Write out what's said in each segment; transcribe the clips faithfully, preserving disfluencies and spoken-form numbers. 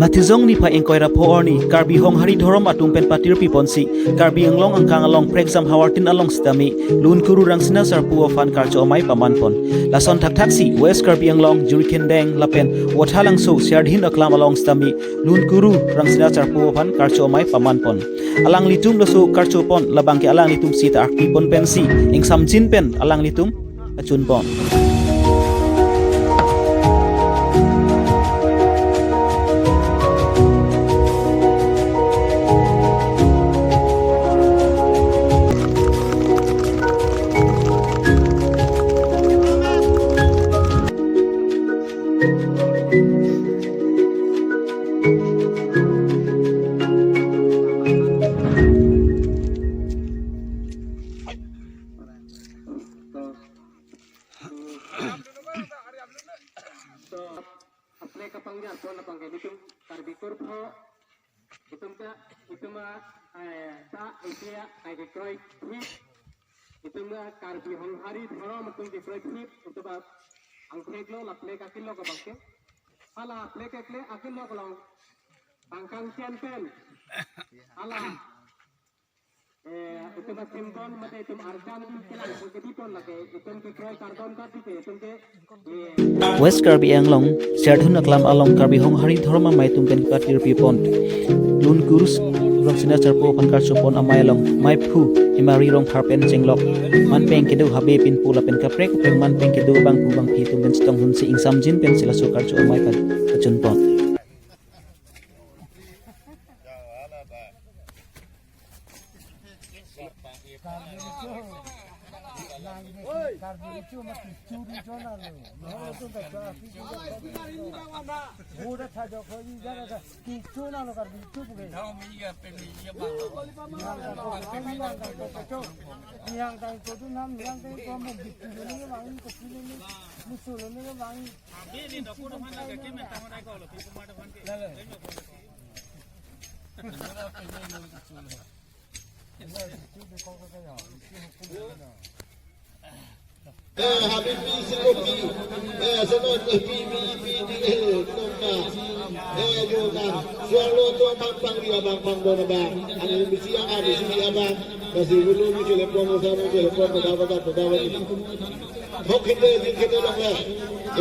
Matijong niphai ingkoi ra pho arni Karbi Honghari Dhorom atum pen patirpi ponsi Karbi Anglong angkang along prekjam havartin along sitame Lunkuru Rangsina Sarpo aphan karcho amei paman pon. Lason thakthaksi West Karbi Anglong, Jirikindeng lapen Wothalangso Siardhin Aklam along sitame Lunkuru Rangsina Sarpo aphan karcho amei paman pon. Alanglitum laso karcho pon labang ke alanglitum sita arpi pon pensi ingsamjin pen alanglitum achun pon. To, to, aple kapangjar pon abang ke itum Karbi kurpho, itum ta, itum, eh, ta, itum ya, kai ke kroi phit, itum ya Karbi Honghari Dhorom atum ke kroi phit, itum ba angthek lo, la flag akilo ke abang ke. Hala flag akle akilo ke long, tangkang chen pen. Hala Eh, itum asim don mate itum arjan di kelang pon ke di pon lake, itum ke kroi kardom kati ke, itum ke, eh, West Karbi Anglong, Siardhin Aklam along Karbi Honghari Dhorom amei atum pen patirpi pon. Lunkuru Rangsina Sarpo aphan karcho pon amei along, meiphu Himari Rongphar pen chenglok, man peng kedo habe pinpo lapen kaprek kaprek man peng kedo abangphu bangphi atum pen chetong hunsi ingsamjin pensi laso karcho amei pa-, pachun pon. Eh, Habib P C O P, eh, Senat F P V P D A, Nongka, eh, Yoga, Suarlo, Tuan Bang, Pangri Abang, Pangdon Abang, Anil Bisi Yang, Abisi Abang, Kasi Gulu, Mucil Lepon, Musa, Mucil Lepon, Pedawa, Pedawa, Pedawa, Hok Khinte, Jin Khinte, Longle,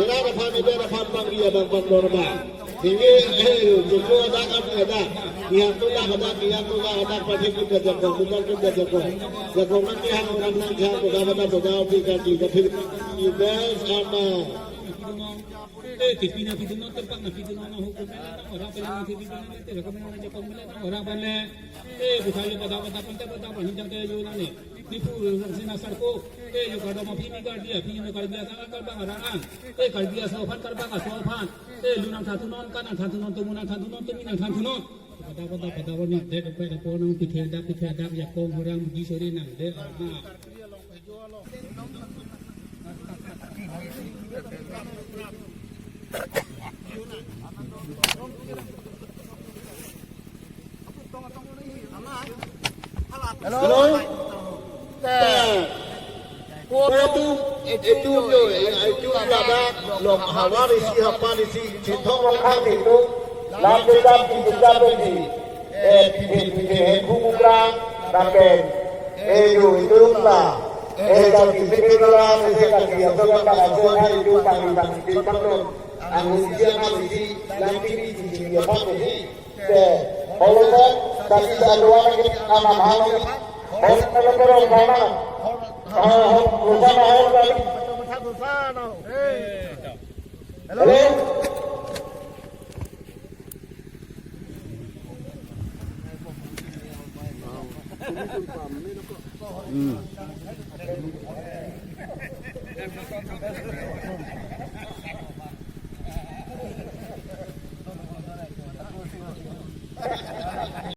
Era Raphan, Ida Raphan, Pangri Abang, Pangdon Abang. Sehingga, eh, jojo adak, adak, adak. Nihan to adak, adak, nihan to adak, adak, pathek kita jakong, bukan kita jakong. Jakong kan nihan orang nang nihan to adak, adak, adak, adak, adak, adak, adak. Eh, T V na video nonton, pang na video nonton, hukum na, orang paling na T V na, orang paling na jakong, orang paling. Eh, bukan ya pada, pada, pada, pada, pada, hindang kayo na ni. Nipu, Rangsina Sarpo. Eh, yo kardom aphi ni Karbi, aphi ni Karbi, asal karbang arangan. Eh, Karbi aso aphan, karbang aso aphan. Eh, lu nangthanthunnon, ka nangthanthunnon, tumu nangthanthunnon, tumi nangthanthunnon. Pada, pada, pada, pada, ni, dek, dek, dek, ponang, pithe adak, pithe adak, jakong, horang, muji, sore, nang, dek, ah, na. Hello. Hello. Eh, itum, itum yo, eh, itum ladak, long havar isi hapan isi, Chinthong Rongkhang itum, lam jam, jam, jam, eh, pipin, pipin, eh, bukukra, lapen, eh, yo, itum la, eh, jam, pipin, pipin, la, eh, jam, jam, jam, jam, jam, itum, pang, pang, pang, pang, long, ang, jam, isi, lam, pipin, pipin, pipin, pipin, pipin, Te, holo te, tadi sa dua lagi, nama halo. Holo te, holo te, holo te, holo te. Hello? Hmm.